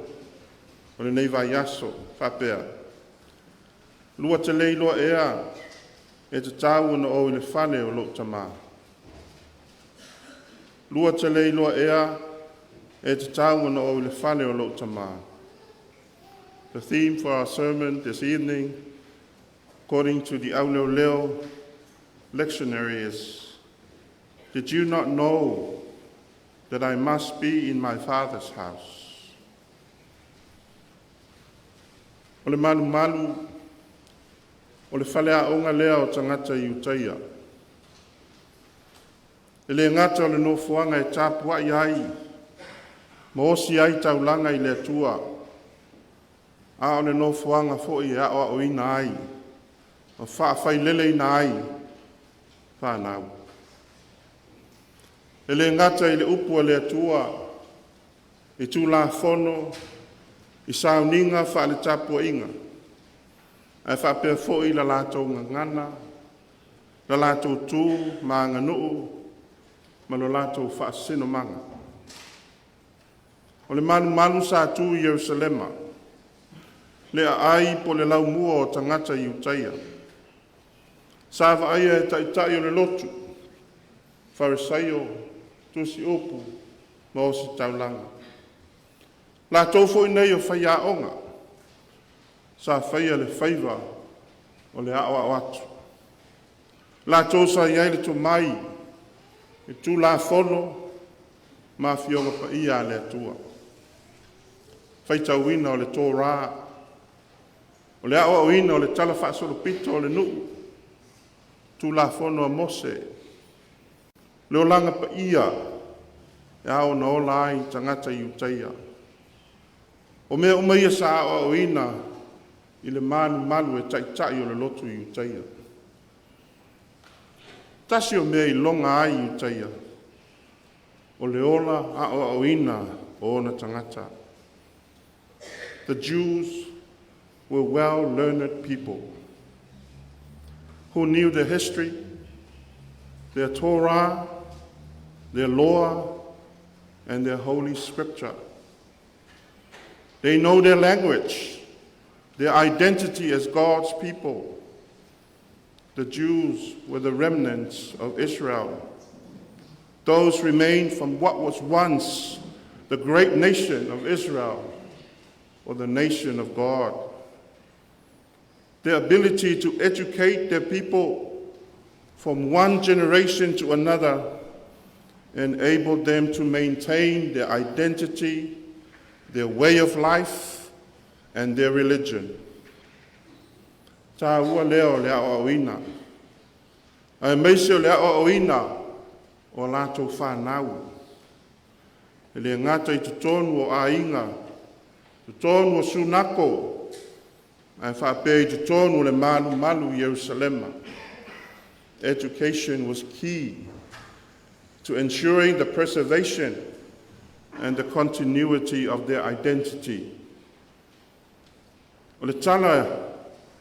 Speaker 2: o lenei vaiaso, faapea: “Lua te le iloa ea e tatau ona ou i le fale o lou Tama?” Lua te le iloa ea e tatau ona ou i le fale o lou Tama? The theme for our sermon this evening, according to the Auleoleo lectionary, is "Did you not know that I must be in my Father's house?" O le malumalu o le faleaoga lea o tagata Iutaia. E le gata o le nofoaga e tapuai ai ma osi ai taulaga i le Atua, a o le nofoaga foi e aoaoina ai ma faafaileleina ai fanau. E le gata i le upu a le Atua i Tulafono i sauniga faale-tapuaiga, ae faapea foi la latou gagana, la latou tu ma aganuu ma lo latou faasinomaga. O le malumalu sa tu i Yerusalema, le aai po o le laumua o tagata Iutaia. Sa vaaia e taitai o le lotu, Farisaio, tusiupu ma ositaulaga. Latou foi nei o faiaoga sa faia le faiva o le aoao atu. Latou sa i ai le tomai i Tulafono ma Afioga Paia a le Atua, faitauina o le Torah, o le aoaoina o le talafaasolopito o le nuu, Tulafono a Mose, le olaga paia e ao ona ola ai tagata Iutaia. O mea uma ia sa aoaoina i le malumalu e taitai o le lotu Iutaia. Tasi o mea iloga ai Iutaia, o le ola aoaoina o ona tagata. The Jews were well learned people who knew their history, their Torah, their law, and their holy scripture. They know their language, their identity as God's people. The Jews were the remnants of Israel. Those remained from what was once the great nation of Israel or the nation of God. Their ability to educate their people from one generation to another enabled them to maintain their identity, their way of life, and their religion. Taua lea o le aoaoina, aemaise o le aoaoina o latou fanau. E le gata i totonu o aiga, totonu o sunako, ae faapea i totonu o le malumalu i Ierusalema. Education was key to ensuring the preservation and the continuity of their identity. O le tala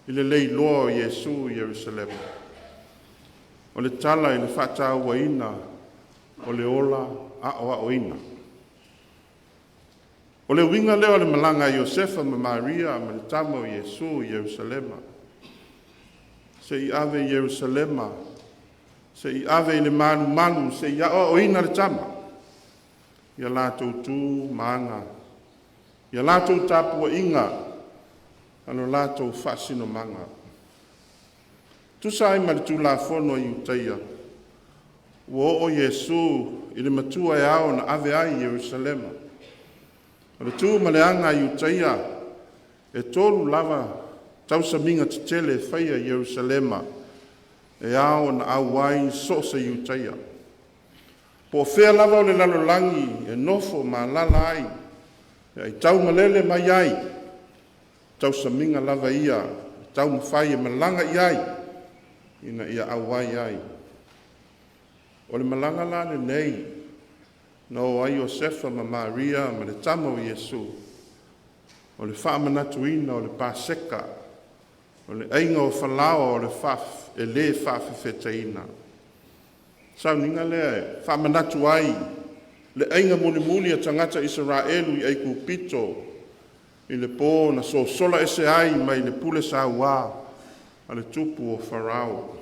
Speaker 2: i le le iloa o Iesu i Ierusalema, o le tala i le faatauaina o le ola aoaoina. O le uiga lea o le malaga a Iosefa ma Maria ma le tama o Iesu i Ierusalema, se i ave i Ierusalema, se i ave i le malumalu, se i aoaoina le tama, ia latou tu ma aga, ia latou tapuaiga ma lo latou faasinomaga. Tusa ai ma le Tulafono a Iutaia, ua oo Iesu i le matua e ao ona ave ai i Ierusalema. O le tu ma le aga a Iutaia, e tolu lava tausamiga tetele e faia i Ierusalema e ao ona auai so o se Iutaia. Po o fea lava o le lalolagi e nofo ma alaala ai, e aitaumalele mai ai, o tausamiga lava ia e taumafai e malaga i ai ina ia auai ai. O le malaga la lenei na o ai Iosefa ma Maria ma le tama o Iesu, o le faamanatuina o le Paseka, o le aiga o falaoa o le e le faafefetaina. O le sauniga lea e faamanatu ai Le aiga mulimuli a tagata Isaraelu i Aikupito i le po na sosola ese ai mai le pule saua a le tupu o Farao.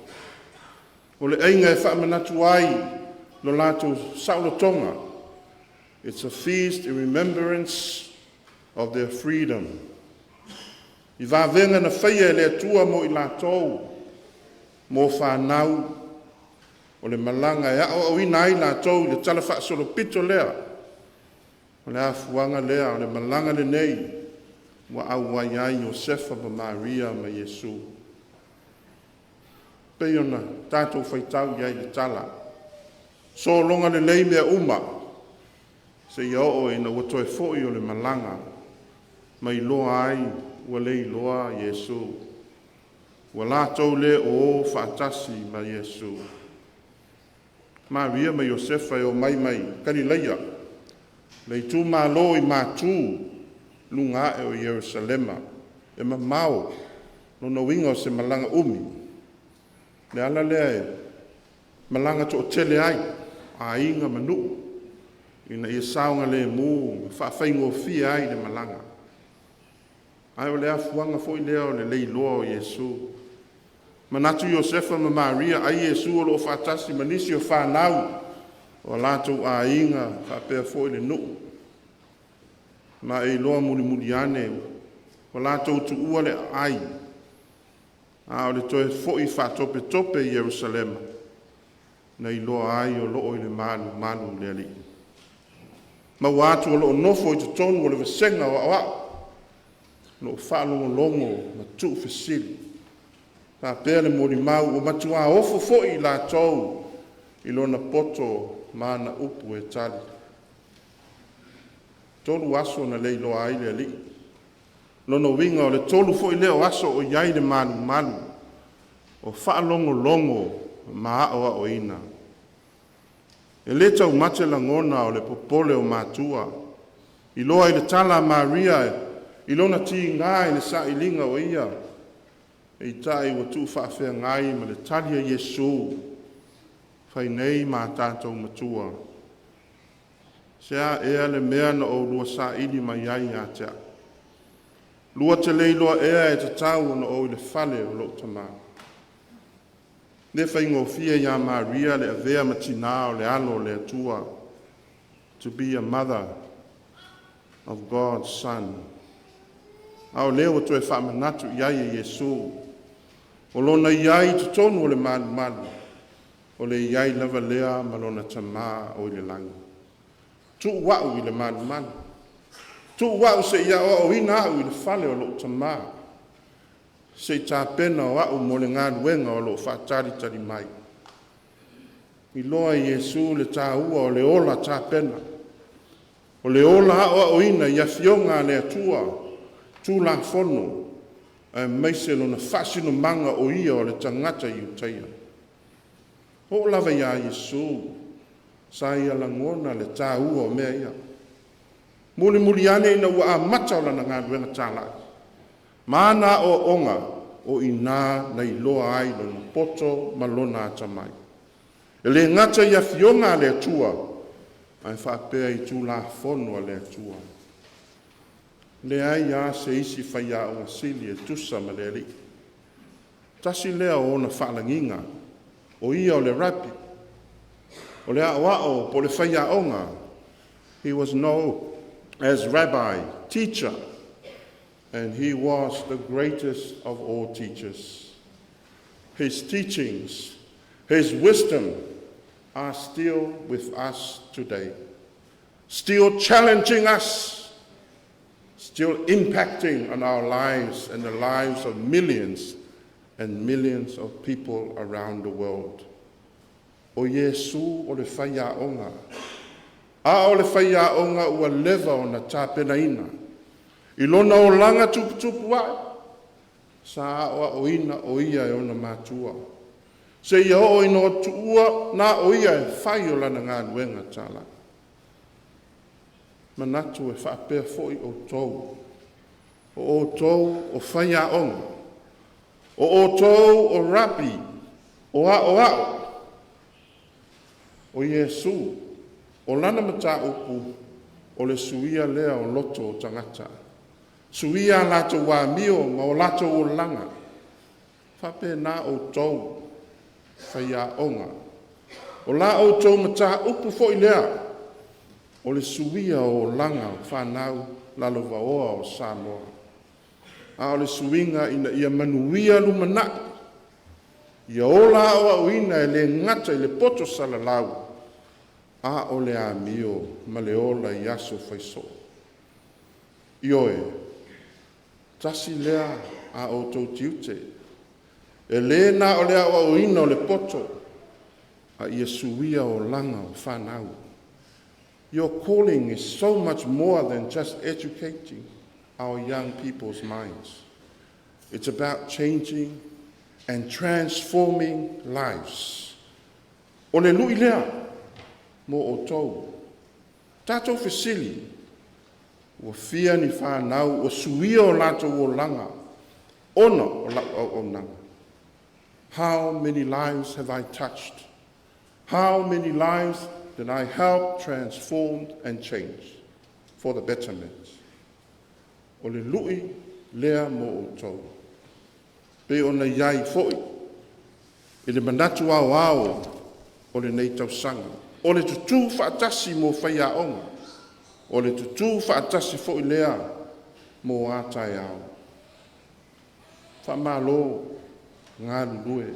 Speaker 2: O le aiga e faamanatu ai lo latou saolotoga. It's a feast in remembrance of their freedom. I vavega na faia e le Atua mo i latou, mo fanau, o le malaga e aoaoina ai latou i le talafaasolopito lea, o le afuaga lea o le malaga lenei ua auai ai Iosefa ma Maria ma Iesu. E pei ona tatou faitau i ai i le tala, sologa lelei mea uma seia oo ina ua toe foi o le malaga ma iloa ai ua le iloa Iesu, ua latou le o faatasi ma Iesu. Maria ma Iosefa e omai mai Kalilaia, le itumalo i Matu i luga ae o Yerusalema, e mamao, lona uiga o se malaga umi. Le ala lea e malaga toatele ai aiga ma nuu ina ia saogalemu ma faafaigofie ai le malaga. Ae o le afuaga foi lea o le le iloa o Iesu. Manatu Iosefa ma Maria ai Iesu o lo o faatasi ma nisi o fanau o latou aiga faapea foi le nuu, ma e iloa mulimuli ane ua latou tuua le aai, a o le toe foi faatopetope i Yerusalema na iloa ai o lo o i le malumalu le Alii. Maua atu o lo o nofo i totonu o le vasega o aoao, o lo o faalogologo ma tuufesili. Faapea le molimau, ua matua ofo foi i latou i lona poto ma ana upu e tali. 3 aso na le iloa ai le Alii. Lona uiga o le tolu foi lea o aso o i ai le malumalu, o faalogologo ma aoaoina. E le taumate lagona o le popole o matua, iloa i le tala a Maria i lona tiga i le sailiga o Ia, peitai ua tuufaafeagai ma le tali a Iesu, fai nei ma tatou matua. Se a ea le mea na oulua saili mai ai ia te au? Lua te le iloa ea e tatau ona ou i le fale o lou Tama? E le faigofie ia Maria le avea ma tinā o le alo o le Atua, to be a mother of God's Son. A o lea ua toe faamanatu i ai e Iesu, o lona i ai i totonu o le malumalu, o le i ai lava lea ma lona Tamā o i le lagi. Tuu au i le malumalu, tuu au se i aoaoina au i le fale o lou Tamā, se i tapena o au mo le galuega o lo o faatalitali mai. Iloa e Iesu le taua o le ola tapena, o le ola aoaoina i afioga a le Atua, Tulafono aemaise lona faasinomaga o ia o le tagata Iutaia. Oo lava ia Iesu sa ia lagona le taua o mea ia. Mulimuli ane ina ua amata lana galuega talai ma ana aoaoga, o i ina na iloa ai lona poto ma lona atamai. E le gata i afioga a le Atua, ae faapea i Tulafono a le Atua. Leai lava se isi faiaoga sili e tusa ma le Alii. Tasi lea o ona faalagiga, o ia o le Rapi, o le aoao po o le faiaoga. He was known as rabbi, teacher, and he was the greatest of all teachers. His teachings, his wisdom are still with us today, still challenging us, still impacting on our lives and the lives of millions and millions of people around the world. O Iesu o le faiaoga, a o le faiaoga ua leva ona tapenaina. I lona olaga tuputupu ae, sa aoaoina o ia e ona matua, seia oo ina tuua na o ia e fai o lana galuega talai. Manatu e faapea foi outou, o outou o faiaoga, o outou o Rapi, o aoao. O Iesu O lana mataupu, o le suia lea o loto o tagata. Suia a latou amio ma o latou olaga. Faapena outou faiaoga. O la outou mataupu foi lea, o le suia o olaga o fanau lalovaoa o Samoa. A o le suiga ina ia manuia lumanai, ia ola aoaoina e le gata i le poto salalau, a o le amio ma le ola i aso fai soo. Ioe, tasi lea a outou tiute, e le na o le aoaoina o le poto, a ia suia olaga o fanau. Your calling is so much more than just educating our young people's minds. It's about changing and transforming lives. O le lui lea mo outou. Tatou fesili, ua fia ni fanau ua suia o latou olaga ona o lau auaunaga? How many lives have I touched? How many lives did I help transform and change for the betterment? O le lui lea mo outou. Pe ona i ai foi i le manatu aoao o lenei tausaga. O le tutu faatasi mo faiaoga, o le tutu faatasi foi lea mo a taeao. Faamalo galulue.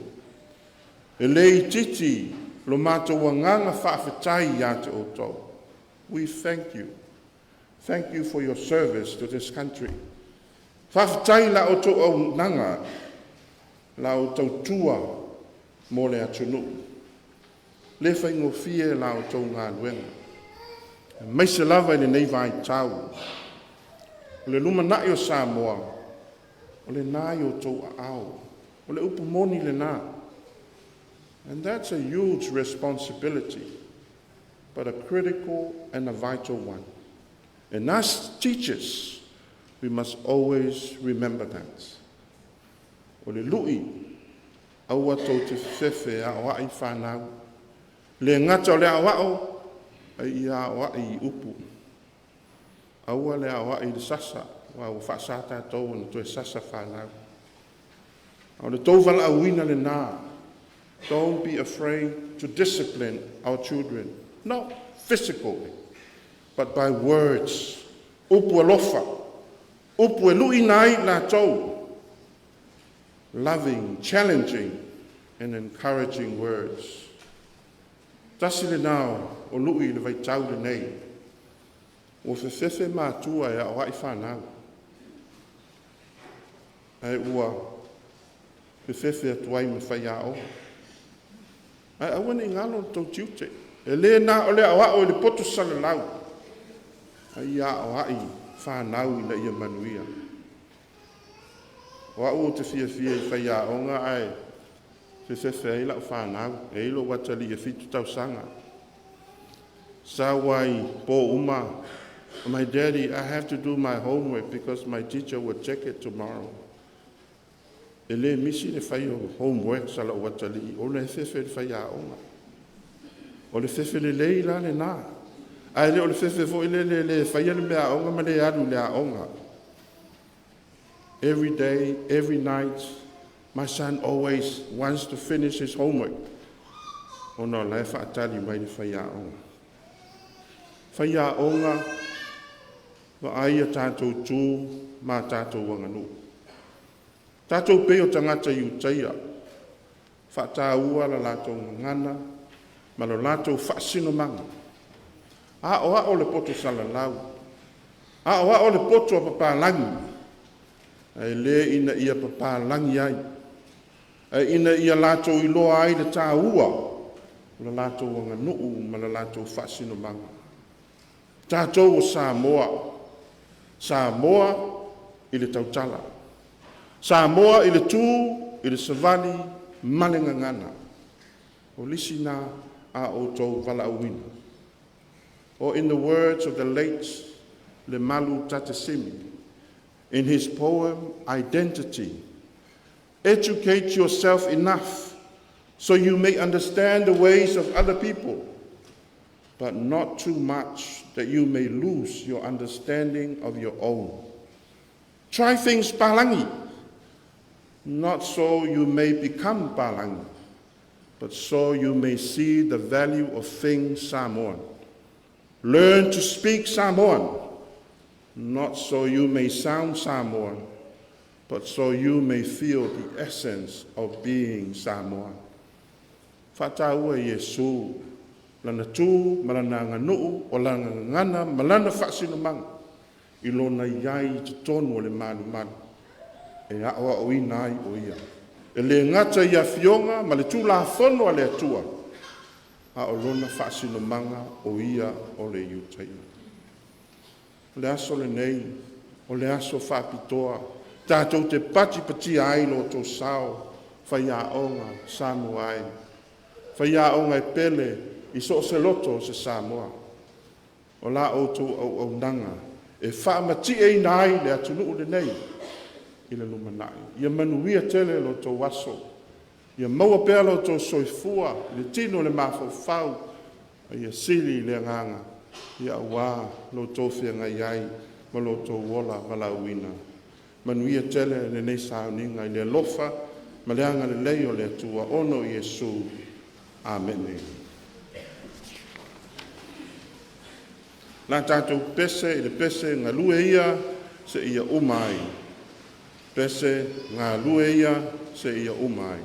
Speaker 2: E le itiiti lo matou agaga faafetai ia te outou. We thank you. Thank you for your service to this country. Faafetai i la outou auaunaga, la outou tautua mo le atunuu. E le faigofie la outou galuega, aemaise lava i lenei vaitau. O le lumanai o Samoa, o lena e i outou aao. O le upu moni lena. And that's a huge responsibility, but a critical and a vital one. And us teachers, we must always remember that. O le lui, aua tou te fefefe e aoai fanau. Le gata o le aoao, a ia aoai i upu. Aua le aoai i le sasa, aua ua faasa tatou ona toe sasa fanau. A o le tou valaauina lena. Don't be afraid to discipline our children. Not physically, but by words. Upu alofa, upu e luiina ai latou. Loving, challenging, and encouraging words. Tasi lena o lui i le vaitau lenei. Ua fefefe matua e aoai fanau. Ae ua fefefe atu ai ma faiaoga. Ae aua ne i galo lo outou tiute. E le na o le aoao i le poto salalau, a ia aoai fanau ina ia manuia. O au ou te fiafia i faiaoga ae fefefe ai lau fanau. E i ai lou atalii e 7 tausaga. Sau ai po uma, "My daddy, I have to do my homework because my teacher will check it tomorrow." E le misi le fai o homework a lou atalii ona e fefe i le faiaoga. O le fefe lelei la lena. Ae le o le fefe foi lele e le faia le mea aoga ma le alu i le aoga. Every day, every night, my son always wants to finish his homework. Ona o la e faatali mai le faiaoga. Faiaoga, vaai a tatou tu ma tatou aganuu. Tatou pei o tagata Iutaia, faataua la latou gagana ma lo latou faasinomaga. Aoao le poto salalau, aoao le poto a papalagi, ae le ina ia papalagi ai, ae ina ia latou iloa ai le taua o le latou aganuu ma le latou faasinomaga. Tatou o Samoa, Samoa i le tautala, Samoa i le tu, i le savali ma le gagana. O le isi lena a outou valaauina. Or in the words of the late Lemalu Tate Simi, in his poem Identity, "Educate yourself enough so you may understand the ways of other people. but not too much that you may lose your understanding of your own. Try things palangi, not so you may become palangi, but so you may see the value of things Samoan. Learn to speak Samoan, not so you may sound Samoan, but so you may feel the essence of being Samoan. Faataua Iesu, lana tu ma lana aganuu, o lana gagana ma lana faasinomaga, i lona i ai i totonu o le malumalu, e aoaoina ai o ia. E le gata i afioga ma le Tulafono a le Atua, a o lona faasinomaga o ia o le Iutaio. O le aso lenei, o le aso faapitoa, tatou te patipatia ai lo outou sao, faiaoga Samoa e, faiaoga e pele i so o se loto o se Samoa. O la outou auaunaga e faamatieina ai le atunuu lenei i le lumanai. Ia manuia tele lo outou aso, ia maua pea lo outou soifua, le tino i le mafaufau, a ia sili le agaga aua lo outou feagai ai ma lo outou ola valaauina. Manuia tele lenei sauniga i le alofa ma le agalelei o le Atua ona o Iesu. Amene. O le a tatou pese i le pese “Galue Ia Seia Uma Ai”. Pese Galue Ia Seia Uma Ai.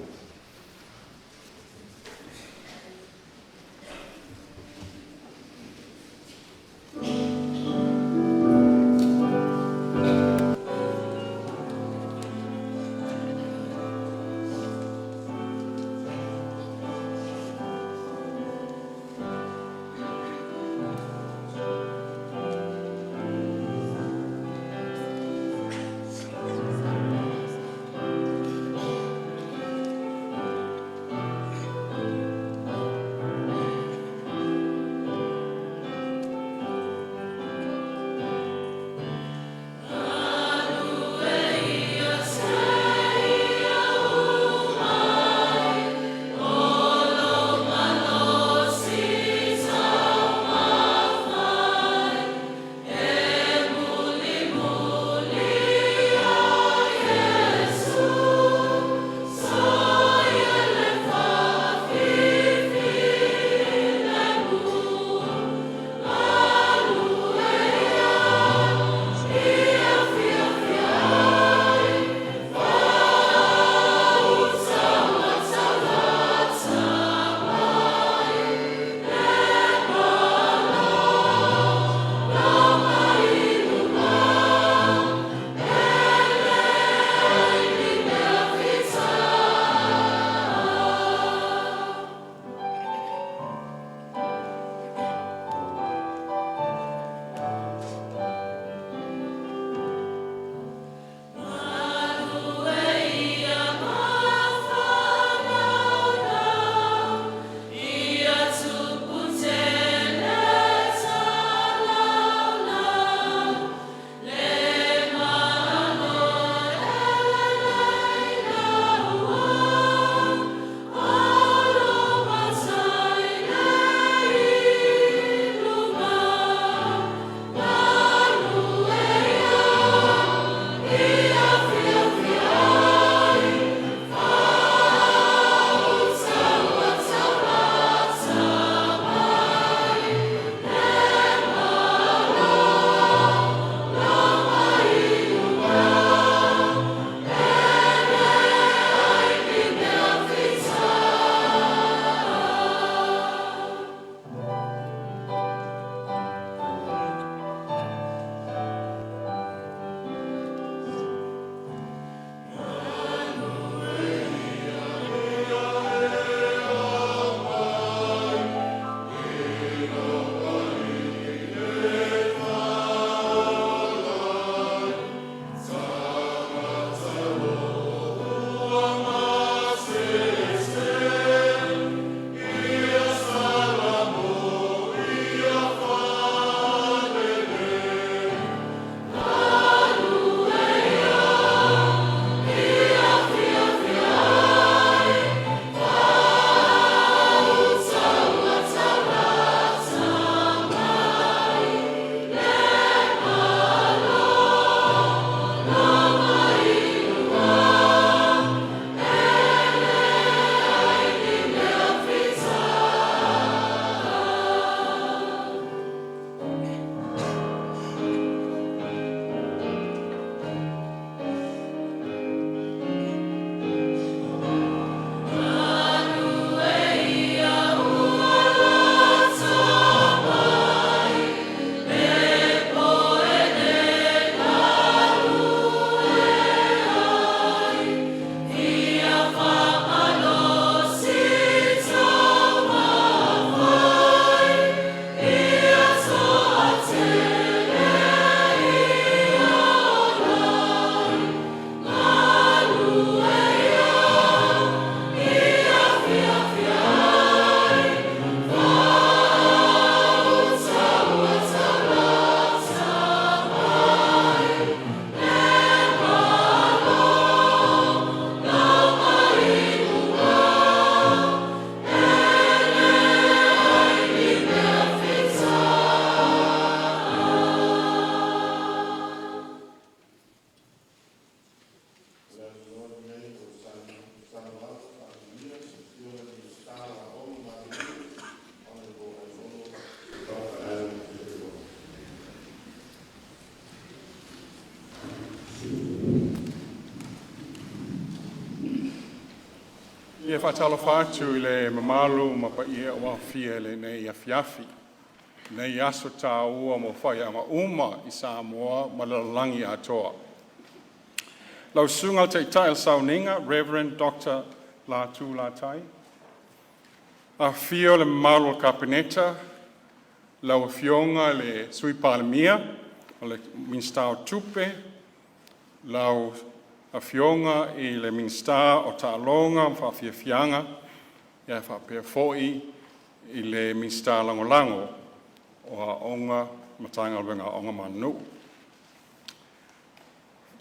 Speaker 7: Ia faatalofa atu i le mamalu ma paia ua aofia i lenei afiafi, lenei aso taua mo faiaoga uma i Samoa ma le lalolagi atoa. Lau Susuga i le Taitai o le Sauniga Rev. Dr. Latu Latai, afio le mamalu o le Kapeneta, lau Afioga i le Sui Palemia o le Minisita o Tupe, lau Afioga i le Minisita o Taaloga ma Faafiafiaga ae faapea foi i le Minisita Lagolago o Aoga, Matagaluega o Aoga ma Aganuu.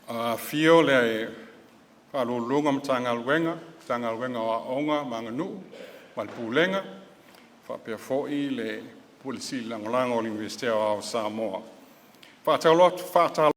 Speaker 7: Afio le Ofisa Sili o Pulega o Matagaluega, Matagaluega o Aoga ma Aganuu ma le Pulega, faapea foi le Pule Sili Lagolago o le Iunivesite Aoao o Samoa. Faatalofa